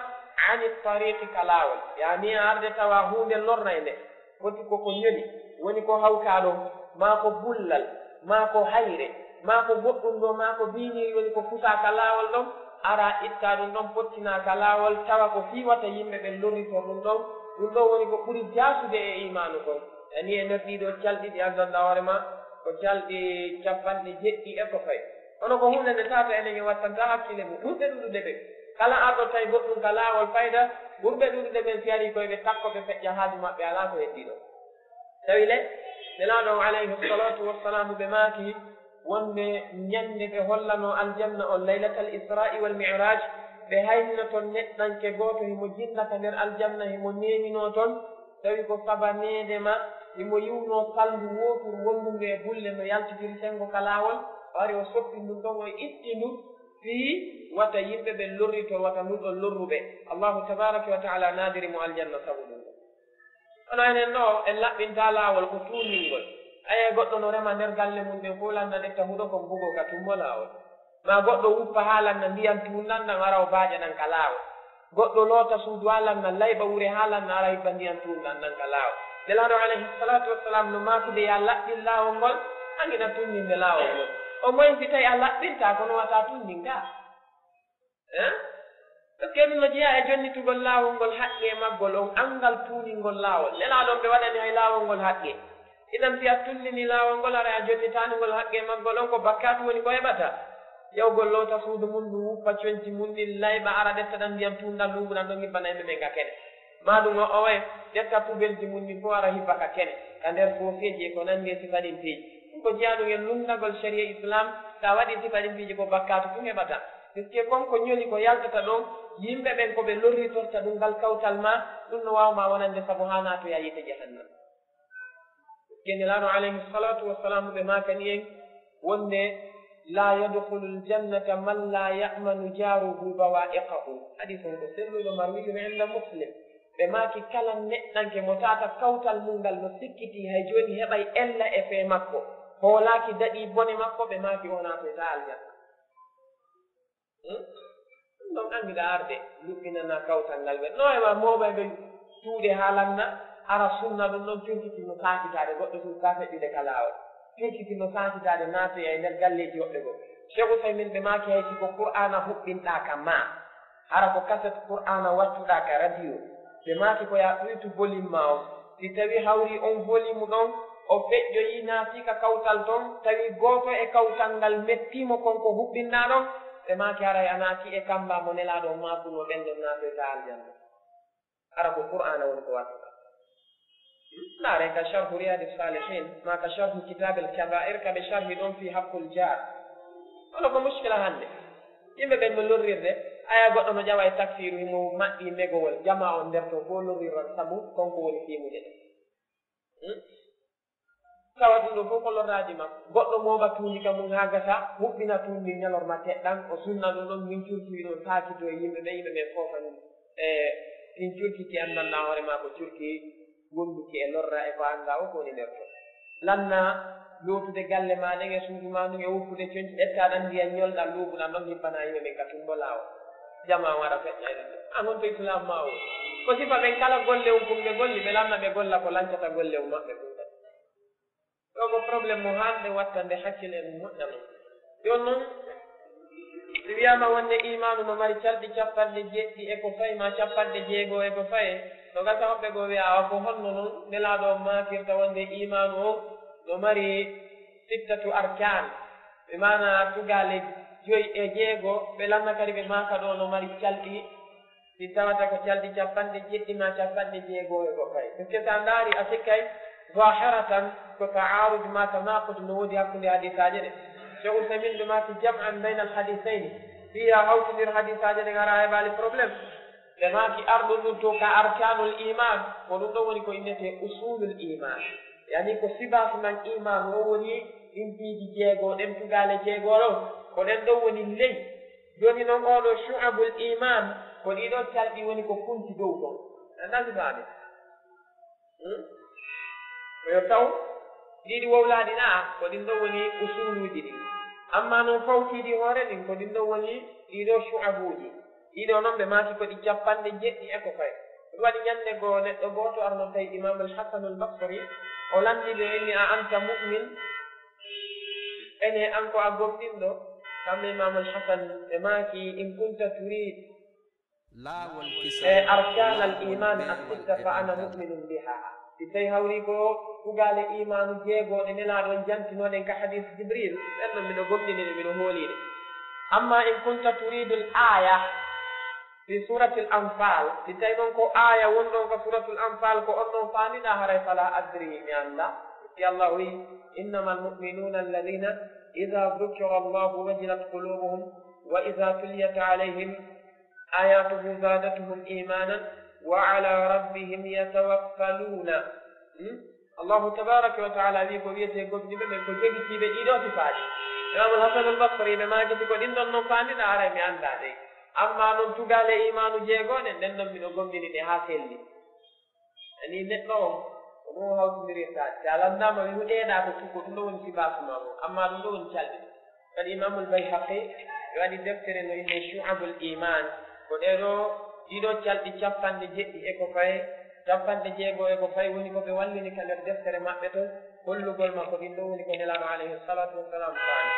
ani tariqi ka laawol. Yaani a arde tawa huunde lorra e nde. Foti ko ko ñoli, woni ko hawkaa ɗon, maa ko bullal, maa ko hayre, maa ko goɗɗum ɗoo, maa ko biiniiri, woni ko futaa ka laawol ɗon, ara ittaa ɗum ɗon, pottinaa ka laawol, tawa ko fii wata yimɓe ɓen lorrito ɗum ɗon. Ɗum ɗoo woni ko ɓuri jaasude e iimaanu kon. Ani e nder ɗii ɗoo calɗi ɗi anndanɗaa hoore maa, ko calɗi capanɗe jeɗɗi e ko fawi. Kono ko huunde nde tawata enen en wattantaa hakkille mum. Ɓurɓe ɗuuɗude ɓen, kala arɗo tawi goɗɗum ka laawol fayda, ɓurɓe ɗuuɗude ɓen si arii ko e ɓe takko ɓe feƴƴa haaju maɓɓe, alaa ko heddii ɗon. Tawi le, Nelaaɗo on alayhi salatu wassalamu ɓe maaki wonde ñande ɓe hollanoo aljanna on laylatal Isra'i wal Mi'raj, ɓe haynino ton neɗɗanke gooto himo jinda ka nder aljanna, himo neeminoo ton, tawi ko sabaneede ma, himo yi'unoo salndu wooturu wondundu e bulle no yaltidiri senngo ka laawol, o ari o soppi ndun ɗon, o itti ndu fii wata yimɓe ɓen lorrito, wata ndun ɗon lorru ɓe. Allahu tabaraka wa ta'ala naadiri mo aljanna sabu ɗum ɗon. Kono enen ɗoo, en laɓɓintaa laawol ko tuuningol. Aye goɗɗo no rema nder galle mum ɗen fow lanna ɗetta huɗo kon bugoo ka tummo laawol. Maa goɗɗo wuppa haa lanna ndiyan tuunɗan ɗan ara o baaƴa ɗan ka laawol. Goɗɗo loota suudu haa lanna, layɓa wure haa lanna ara hibba ndiyan tuunɗan ɗan ka laawol. Nelaaɗo alayhi salatu wassalam no maakude yo a laɓɓin laawol ngol, an hiɗa tunninde laawol ngol. O moy si tawi a laɓɓintaa kono wata tunninkaa. Eh? Parce que ɗum no jeyaa e jonnitugol laawol ngol haqqee maggol on, anngal tuuningol laawol. Nelaaɗo on ɓe waɗani hay laawol ngol haqqee. Idan si a tunnini laawol ngol, ara a jonnitaani ngol haqqee maggol on, ko bakkaatu woni ko heɓata. Yawgol loota suudu mum, ɗum wuppa conci mum ɗin, layɓa, ara ɗetta ɗan ndiyan tuunɗan luuɓuɗan ɗon hibbana yimɓe ɓen ka kene. Maa ɗum o owe, ƴetta pubelji mum ɗin fof ara hibba ka kene, ka nder foofeeji e ko nanndi e sifa ɗin piiji. Ɗum ko jeyaa ɗum e lunndagol sharia Islam, so a waɗii sifa ɗin piiji ko bakkaatu tun heɓata. Puisque kon ko ñoli ko yaltata ɗon, yimɓe ɓen ko ɓe lorritorta ɗum ngal kawtal maa, ɗum no waawa ma wonande sabu haa naatoyaa yiite jahannama. Puisque Nelaaɗo alayhi salatu wassalam ɓe maakani en, wonde, "La yadkhulul jannata man la ya'manu jaruhu bawa'iqahu." Hadis on ko selluɗo, marwiyun inda Muslim. Ɓe maaki, "Kala neɗɗanke mo tata kawtal mum ngal no sikkitii, hay jooni heɓay ella e fee makko, hoolaaki daɗii bone makko," ɓe maaki, "O naatoyta aljanna." Hmm? Ɗum ɗon anndiɗa arde, luɓɓinana kawtal ngal ɓe. No e ma mooɓay ɓe tuuɗe haalanna, ara sunna ɗum ɗon curkiti no saakitaade, goɗɗo tun ka feƴƴude ka laawol. Curkiti no saakitaade naatoya e nder galleeji woɓɓe goo. Cheikh Ousaymin ɓe maaki hay si ko Qur'aana huɓɓinɗaa ka maa, hara ko kaset Qur'aana wattuɗaa ka radio, ɓe maaki ko yaa ɗuytu volume maa on. Si tawi hawri on volume ɗon, o feƴƴoyi naati ka kawtal ton, tawi gooto e kawtal ngal mettii mo kon ko huɓɓinɗaa ɗon, ɓe maaki haray a naati e kamba mo Nelaaɗo on maakunoo ɓen ɗon naatoyta aljanna. Hara ko Qur'aana woni ko wattuɗaa. Ndaare ka sharhu Riyadis Salihin, maa ka sharhu Kitabil Kabair, ka ɓe sharhi ɗon fii haqqul jaar. Kono ko mushkila hannde. Yimɓe ɓen no lorrirde, aya goɗɗo no ƴawa e taksiiru, himo maɓɓi megowol, jamaa on nder ton fow lorriron sabu kon ko woni fiimude ɗen. Hmm? Tawa ɗum ɗoo fow ko lorraaji makko. Goɗɗo mooɓa tuundi ka mum haa gasa, huɓɓina tuundi ñalorma teɗɗan, o sunna ɗum ɗon, min curki ɗon saakito e yimɓe ɓe, yimɓe ɓen foofani. E ɗin curki ki anndanɗaa hoore maa ko curki wonduki e lorra e ko anndaa o ko woni nder ton. Lanna lootude galle maa ɗen e suudu maa ndun e woppude conci, ƴettaa ɗan ndiyan ñolɗan luuɓuɗan ɗon hibbana yimɓe ɓen ka tumbo laawol. Jamaa waɗa feƴƴa e ɗum. An honto Islam maa o? Ko sifa ɓen kala golle on kun ɓe golli, ɓe lanna ɓe golla ko lancata golle on maɓɓe kun. Ɗoo ko problème mo haanɗe wattande hakkille e mum moƴƴa non. Jooni non, si wiyaama wonde iimaanu no mari calɗi capanɗe jeeɗiɗi e ko fayi, maa capanɗe jeego e ko fayi, No gasa woɓɓe goo wi'a, awa ko honno non Nelaaɗo on maakirta wonde iimaanu on no mari sittatu arkaan, ɓe maana tugaale joyi e jeego, ɓe lanna kadi ɓe maaka ɗo no mari calɗi, ɗi tawata ko calɗi capanɗe jeɗɗi maa capanɗe jeego e go'o kay. Parce que so a ndaari a sikkay zahiratan ko ta'arud maa tanaqud no woodi hakkunde hadiisaaje ɗen. Cheikh Uthaymin ɓe maaki jam'an bayna al-hadiisayni, fii a hawtindir hadiisaaje ɗen hara a heɓaali problème. Ɓe maaki arɗo ndun to ka arkaanul iimaan, ko ɗun ɗon woni ko innetee usuulul iimaan. Yani ko fondement iimaan on woni ɗin piiji jeego, ɗen tugaale jeego ɗon, ko ɗen ɗon woni ley. Jooni non oo ɗoo shu'abul iimaan, ko ɗii ɗoo calɗi woni ko kunti dow ɗon. Andaa si faami? Hmm? Ko yo taw ɗiɗi wowlaaɗi na, ko ɗin ɗon woni usuuluuji ɗin. Ammaa non fawtiiɗi hoore ɗin, ko ɗin ɗon woni ɗii ɗoo shu'abuuji. Ɗii ɗoo non ɓe maaki ko ɗi capanɗe jeɗɗi e ko fawi. Ɗun waɗi ɲannde goo neɗɗo gooto arno tawi Imaamul Hasanul Basri, o lanndii ɓe, o inni, "A anta mu'min?" Ene an ko a gomɗinɗo? Kamɓe Imaamul Hasan ɓe maaki, "In kunta turid e arkaanal iimaan as-sitta fa ana mu'minun biha." Si tawi hawri ko tugaale iimaanu jeego ɗe Nelaaɗo on jantinooɗen ka hadiis Jibriil, ɗen non miɗo gomɗini ɗe, miɗo hoolii ɗe. Amma in kunta turidul aaya fi suuratil Anfaal, si tawi non ko aaya wonɗon ka suuratul Anfaal, ko on ɗon faamiɗaa, haray fala adri, mi anndaa. Si Allaahu wi'i, "Innamal mu'minuuna alladhiina idhaa dhukira Allaahu wajilat quluubuhum wa idhaa tuliyat alayhim aayaatuhu zaadathum iimaanan wa alaa rabbihim yatawakkaluun." Hmm? Allaahu tabaaraka wa ta'aalaa wi'i ko wi'etee gomɗinɓe ɓen ko jogitiiɓe ɗii ɗoo sifaaji. Imaamul Hasanul Basri ɓe maaki, "Si ko ɗin ɗon non faamiɗaa, haray mi anndaa ɗe. Ammaa non tugaale iimaanu jeego ɗen, ɗen non miɗo gomɗini ɗe haa selli." Yani neɗɗo on, ko ɗun o hawtindirirta. Si a lanndaama, wi'u ɗee ɗoo ko ɗun ɗoo woni sifaaji maa on, ammaa ɗun ɗoo woni calɗi. Kadi Imaamul Bayhaqi ɓe waɗi deftere no innee Shu'abul Iimaan. Ko ɗee ɗoo, ɗii ɗoo calɗi capanɗe jeɗɗi e ko fawi, capanɗe jeego e ko fawi woni ko ɓe wallini ka nder deftere maɓɓe ton, hollugol ma ko ɗin ɗoo woni ko Nelaaɗo alayhi salaatu wa salaam faami.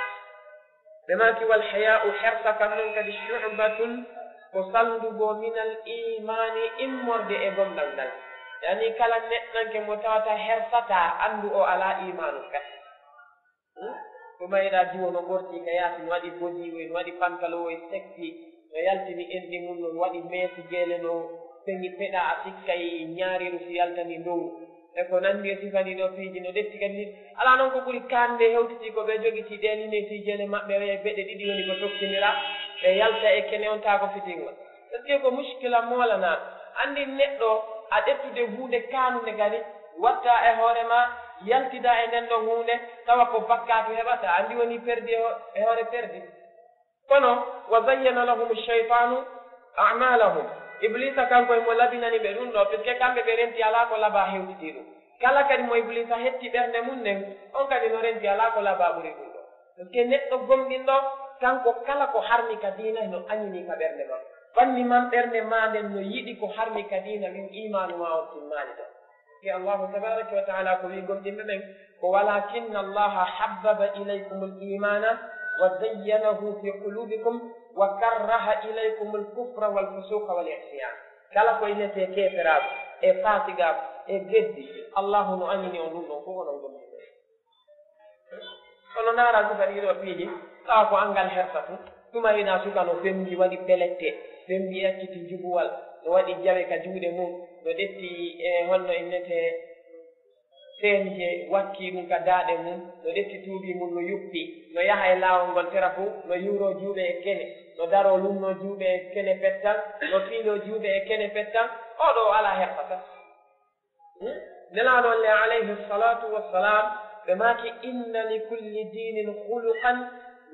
Ɓe maaki, "Wal hayaa'u, hersa kan non kadi, shu'batun, ko salndu goo, minal iimaani, immorde e gomɗal ngal." Yani kala neɗɗanke mo tawata hersataa, anndu o alaa iimaanu kadi. Hmm? Ko mayɗaa jiwo no ɓorti ka yaasi, no waɗi bodiiwoy, no waɗi pantaloowoy sexy, no yaltini enɗi mun, no waɗi meesi jeele, no feŋi peɗa, a sikkay ɲaariiru si yaltanii ndowu. E ko nanndi e sifa ɗii ɗoo piiji, no ɗetti kadi. Alaa non ko ɓuri kaanɗe hewtitii ko ɓe jogitii ɗee lineetii jeele maɓɓe, ɓe beɗe ɗiɗi woni ko tokkindiraa, ɓe yalta e kene on taa ko fitiŋol. Parce que ko muskila moolanaa. Anndi neɗɗo a ƴettude huunde kaanunde kadi, watta e hoore maa, yaltida e nden ɗon huunde, tawa ko bakkaatu heɓata. Anndi woni perdi e ho-, e hoore perdi. Kono, "Wa zayyana lahumu shaytaanu a'maalahum." Ibliisa kanko e mo labinani ɓe ɗun ɗoo, parce que kamɓe ɓe renti alaa ko labaa hewtitii ɗun. Kala kadi mo Ibliisa hetti ɓernde mun nden, on kadi no renti alaa ko labaa ɓuri ɗun ɗoo. Parce que neɗɗo gomɗinɗo, kanko kala ko harmi ka diina, hino aɲini ka ɓernde makko. Banni man ɓernde maa nden no yiɗi ko harmi ka diina, wi'u iimaanu maa on timmaali ton. Ke Allaahu tabaaraka wa ta'aalaa ko wi'i gomɗinɓe ɓen, ko, "Walaakinna Allaaha habbaba ilaykumul iimaana wa zayyanahu fi quluubikum wa karraha ilaykumul kufra wal fusuuqa wal isyaan." Kala ko innetee keeferaaku e faasigaaku e geddi, Allaahu no aɲini on ɗun ɗon fow onon gomɗinɓe. Kono ndaara sifa ɗii ɗoo piiji, tawa ko anngal hersa tun. Tuma hiɗa suka no fembi, waɗi pelette, fembi acciti jubuwal, no waɗi jawe ka juuɗe mun, no ɗetti e honno innetee seenje, wakkii ɗun ka daaɗe mun, no ɗetti tuubi mun, no yuppi, no yaha e laawol ngol sera fow, no yuuroo juuɓe e kene, no daroo lunnoo juuɓe e kene pettal, no fiiloo juuɓe e kene pettal, oo ɗoo o alaa hersa tan. Hmm? Nelaaɗo on le, alayhi salaatu wa salaam, ɓe maaki, "Inna li kulli diinin khuluqan,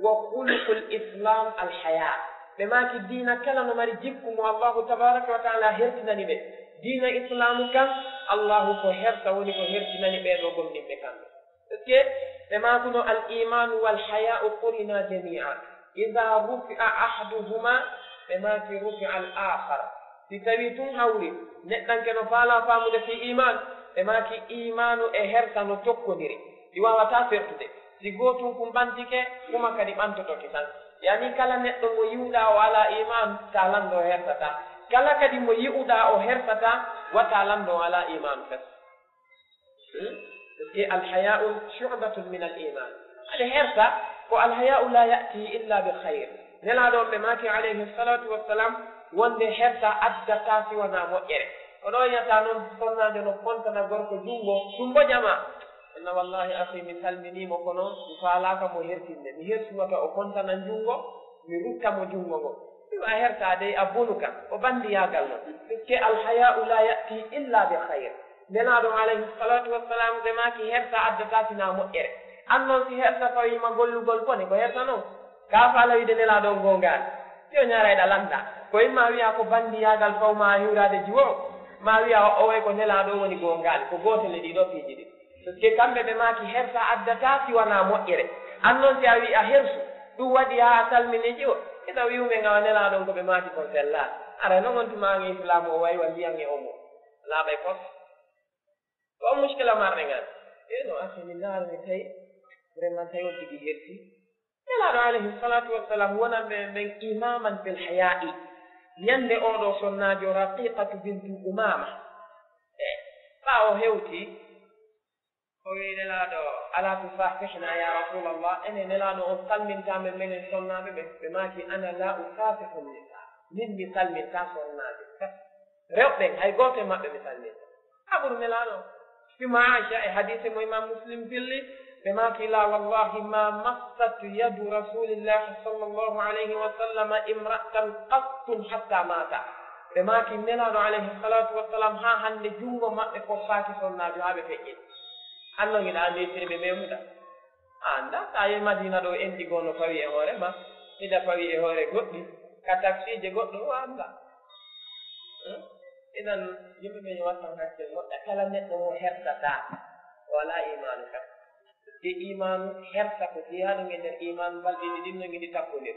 wa khuluqul islaam al hayaa." Ɓe maaki, diina kala no mari jikku mo Allaahu tabaaraka wa ta'aalaa hertinani ɓe. Diina islaamu kan, Allaahu ko hersa woni ko hertinani ɓee ɗoo gomɗinɓe kamɓe. Parce que ɓe maakuno, "Al iimaanu wal hayaa'u qurinaa jamii'an, idaa rufi'a ahaduhumaa," ɓe maaki, "rufi'a al aakhar." Si tawii tun hawri, neɗɗanke no faalaa faamude fii iimaan, ɓe maaki, iimaanu e hersa no tokkondiri, ɗi waawataa fertude. Si gootun kun ɓantike, kuma kadi ɓantoto ki tan. Yani kala neɗɗo mo yi'uɗaa o alaa iman, ta lanndo o hersataa. Kala kadi mo yi'uɗaa o hersataa, wata lanndo o alaa iman kadi. Hmm? Parce que alhaya'u shu'batun min al-iman. Ade hersa, ko alhaya'u la ya'ti illa bi khayr. Nelaaɗo on ɓe maaki alayhi salatu wassalam, wonde hersa addata si wonaa moƴƴere. Ko ɗo yiyata noon sonnaajo no kontana gorko junngo, ɗum mbo jama. Inna wallahi akhi, mi salminiimo, kono mi faalaaka mo hertinde. Mi hersunoto o kontana junngo, mi rutta mo junngo ngo. Mi wa hersa dey a bonuka, ko banndiyaagal non. Parce que alhaya'u la ya'ti illa bi khayr. Nelaaɗo alayhi salatu wassalam, ɓe maaki hersa addata sinaa moƴƴere. An noon si hersa fawiima gollugol bone, ko hersa non? Ka faala wiide Nelaaɗo on goongaani. Yo ñaarayɗa lannda. Ko imma wiya ko banndiyaagal fawma a hiwraade jiwo, ma wiya o, o way ko Nelaaɗo woni goongaani. Ko gootel e ɗii ɗoo piiji ɗi. Parce que kamɓe ɓe maaki hersa addata si wanaa moƴƴere. An noon si a wi'i a hersu, ɗum waɗi haa a salmini jiwo. Ina wi'umen awa Nelaaɗo on ko ɓe maaki kon sellaani. Aray non on tuma an e Islaamu o way wa ndiyan e omo. Laaɓay fos. Ko on muskila marɗen an. E no akhi, mi ndaarani tawi, vraiment tawi on tigi hersi. Nelaaɗo alayhi salatu wassalam wonanɓe ɓen imaman fil haya'i. Ñande oɗo sonnaajo Raqiqatu bintu Umama. E ɓaawo hewti, o wi Nelaaɗo, "Ala tusafihna ya Rasulallah?" Ene Nelaaɗo on salminta men, menen sonnaaɓe ɓen. Ɓe maaki, "Ana la usafihu nisa." Min mi salminta sonnaaɓe. Rewɓe ɓen, hay gooto e maɓɓe mi salminta. Ka ɓuri Nelaaɗo. Sima Aisha e hadiise mo Imam Muslim filli, ɓe maaki, "La wallahi ma massat yadu Rasulillahi sallallahu alayhi wa sallam imra'atan qattun hatta mata." Ɓe maaki, Nelaaɗo alayhi salatu wassalam, haa hannde junngo maɓɓe foppaaki sonnaajo haa ɓe feƴƴini. An non hiɗa anndi e sirɓe memuɗa? A annda, so a yehi Madina ɗo, enɗi goo no fawi e hoore ma, hiɗa fawi e hoore goɗɗi, ka taksiije goɗɗo o annda. Hmm? Idan, yimɓe ɓe yo wattan hakkil moƴƴa, kala neɗɗo mo hersataa, o alaa imaanu kam. Te imaanu, hersa ko jeyaaɗo e nder imaanu, balɗe ɗiɗi ɗin no ngiɗi takkondir.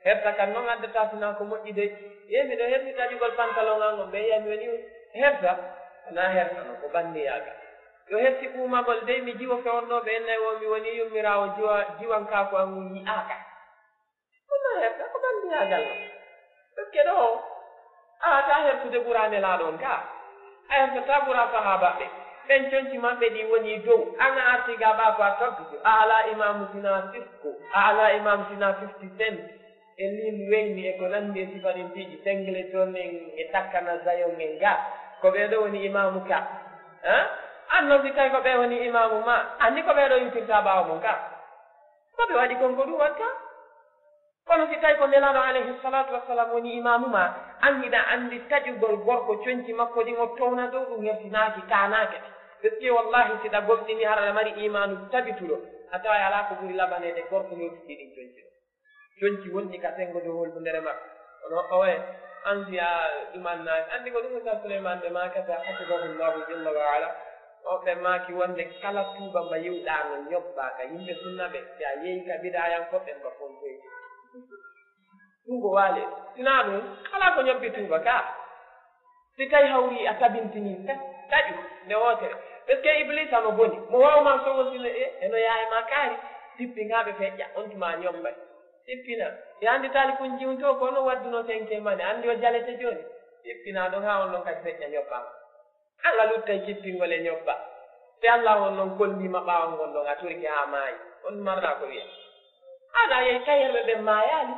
Hersa kan non addata sinaa ko moƴƴi dey. Ye miɗo hersi taƴugol pantalon an on, ɓe yiya mi woni hersa? Wonaa hersa non, ko banndiyaagal. Yo hersi ɓuumagol dey, mi jiwo fewonnooɓe en nay wo mi woni yummiraawo jiwa, jiwankaaku an ngun yi'aaka. Wonaa hersa, ko banndiyaagal non. Parce que ɗo, a ta hersude ɓura Nelaaɗo on ka. A hersataa ɓura sahaabaaɓe. Ɓen conci maɓɓe ɗi woni dow. An a arti ga ɓa ko a taggujo. A alaa imaamu sinaa Cisco. A alaa imaamu sinaa fifty Cent. E Lil Wayne e ko nanndi e sifa ɗin piiji. Singleton en e takkana Zion en ga. Ko ɓee ɗo woni imaamu ka. Ha? An non si tawi ko ɓe woni imaamu ma. Anndi ko ɓee ɗo iwtirta ɓaawo mon ka. Ko ɓe waɗi kon ko ɗum watta. Kono si tawi ko Nelaaɗo alayhi salatu wassalam woni imaamu ma, an hiɗa anndi taƴugol gorko conci makko ɗin o towna dow ɗum hertinaaki, kaanaake. Parce que wallahi si ɗa gomɗini hara ɗa mari imaanu tabituɗo, a taway alaa ko ɓuri laɓaneede gorko hewtiti ɗin conci ɗo. Conci wonɗi ka senngo dow holbundere makko. Kono owe, an si a ɗumannaaki, anndi ko ɗum Ustaz Suleyman ɓe maakata, hafidahullahu jalla wa ala. O ɓe maaki wonde kala tuuba mba yi'uɗaa no ñobba ka yimɓe sunna ɓe, si a yehi ka bidaayankooɓe mba fontoyte. Ɗum ko waale. Sinaa ɗum, alaa ko ñobbi tuuba ka. Si tawi hawri a tabintini, ta-, taƴu nde wootere. Parce que Iblisa no boni. Mo waaw ma sogo sino e, eno yaay ma kaari. Sippi ŋaa ɓe feƴƴa, on tuma ñobbay. Sippina. E anndi taali kun jiwto ko no wadduno tenke mane. Anndi o jalete jooni. Sippina ɗon haa on ɗon kadi feƴƴa ñobba. Alla luttay kippingol e ñobba. Si Alla on non kolliima ɓaawo ngol ɗon, a turike haa maayi. On marɗa ko wiya. Haɗa yehi kayerɓe ɓen maayaali,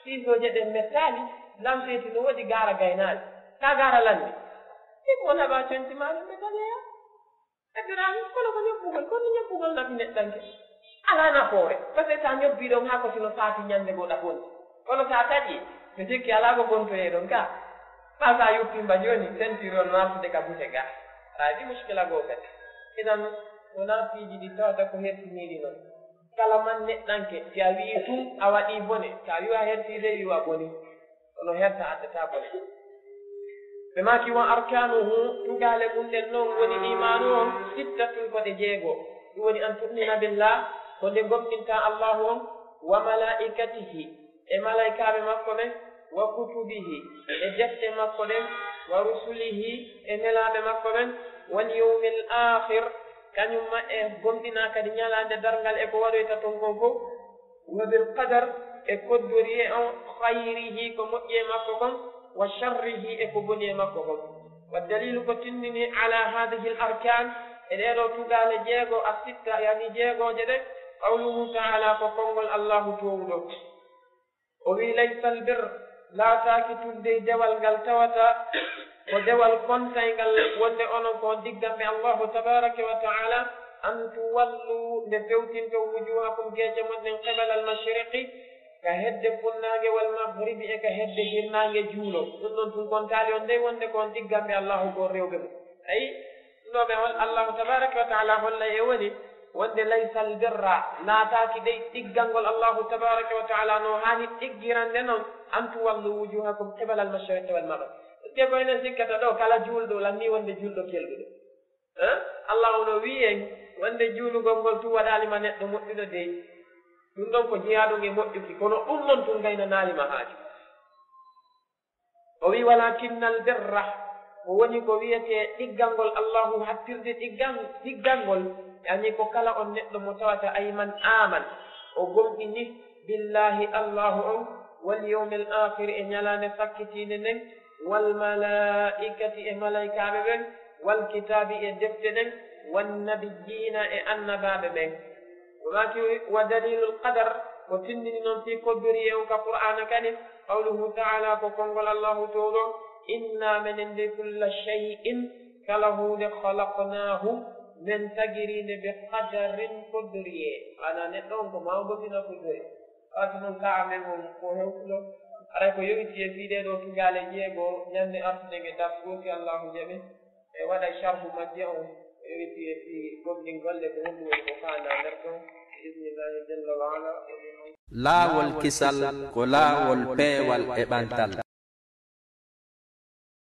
siisooje ɗen mettaali, lamseeti no woodi gaara gaynaali. Ka gaara lanni. Si ko naɓa conci maa ɗum ɓe taƴoya. Ɓe duraani, kono ko ñobbugol, kono ñobbugol nafi neɗɗanke. Alaa nafoore. Parce que sa ñobbii ɗon haa ko sino saati ñannde goo ɗa bonti. Kono sa taƴi, mi sikki alaa ko bontoyee ɗon ka. Ɓaa sa yuppi mba jooni, ceinture on no artude ka bute ga. Aɗa anndi muskila goo kadi. Idan, wonaa piiji ɗi tawata ko hertiniiɗi non. Kala man neɗɗanke, si a wi'i tun, a waɗii bone. Si a wi'i a hertii de, wi'u a bonii. Kono hersa addata bone. Ɓe maaki, "Wa arkanuhu, tugaale mum ɗen non woni imaanu on, sittatun ko ɗe jeego. Ɗum woni an tu'mina billah, ko nde gomɗinta Allahu on, wa malaikatihi, e malaykaaɓe makko ɓen, wa kutubihi, e defte makko ɗen, wa rusulihi, e nelaaɓe makko ɓen, wal yawmil akhir, kañum ma e gomɗina kadi ñalaande darngal e ko waɗoyta ton kon fof, wa bil qadar, E koddoriye on, khayrihi, ko moƴƴi e makko kon, wa sharrihi, e ko boni e makko kon. Wa dalilu, ko tindini, ala hadhihi al arkan, e ɗee ɗoo tugaale jeego, a sitta, yani jeegooje ɗe, qawluhu taala, ko konngol Allahu toowuɗo. O wii, laysa al birr, laataaki tun dey dewal ngal tawata ko dewal kontayngal, wonde onon ko on digganɓe Allahu tabaraka wa taala, an tuwallu, nde fewtinton, wujuhakum, geeƴe mon ɗen, qibala al mashriqi, ka hedde funnaange, wal maghribi, e ka hedde hirnaange juulo. Ɗum ɗon tun kontaali on dey wonde ko on digganɓe Allahu, ko on rewɓe mo. Ayi, ɗum ɗo ɓe hol-, Allahu tabaraka wa taala holla e woni wonde laysa al birra, laataaki dey ɗiggangol Allahu tabaraka wa taala no haani ɗiggirande non, an tuwallu wujuhakum qibala al mashriqi wal maghrib. Ɗe ko enen sikkata ɗo, kala juulɗo lanni wonde juulɗo kelɗuɗo. Eh? Allahu no wi'i en wonde juulugol ngol tun waɗaali ma neɗɗo moƴƴuɗo dey. Ɗum ɗon ko jeyaɗum e moƴƴuki, kono ɗum ɗon tun gaynanaali ma haaju. O wi'i, walakinnal birra, ko woni ko wi'etee ɗiggangol Allahu, hattirde ɗiggan-, ɗiggangol, yani ko kala on neɗɗo mo tawata, ay man aman, o gomɗini, billahi, Allahu on, wal yawmil akhir, e ñalaande sakkitiinde nden, wal malaikati, e malaykaaɓe ɓen, wal kitaabi, e defte ɗen, wan nabiyyiina, e annabaaɓe ɓen. O maaki, wa dalilul qadar, ko tindini non fii koddoriye on ka Qur'aana kadi, qawluhu taala, ko konngol Allahu toowɗo, inna, menen de, kulla shay'in, kala huunde, khalaqnaahu, men tagiri nde, bi qadarin, koddoriye. Ana neɗɗo on ko mawɗo fina koddoriye. Waati non ka amen on ko hewtuɗo, aray ko yowiti e fii ɗee ɗoo tugaale jeego, ñande artude nge darsu, si Allahu jaɓi. E waɗa sharhu majje on, e wiyetee fii gomɗingol ɗe, ko honɗum woni ko faandaa nder ɗon, bi idnillahi jalla wa ala. Laawol kisal ko laawol peewal e ɓantal.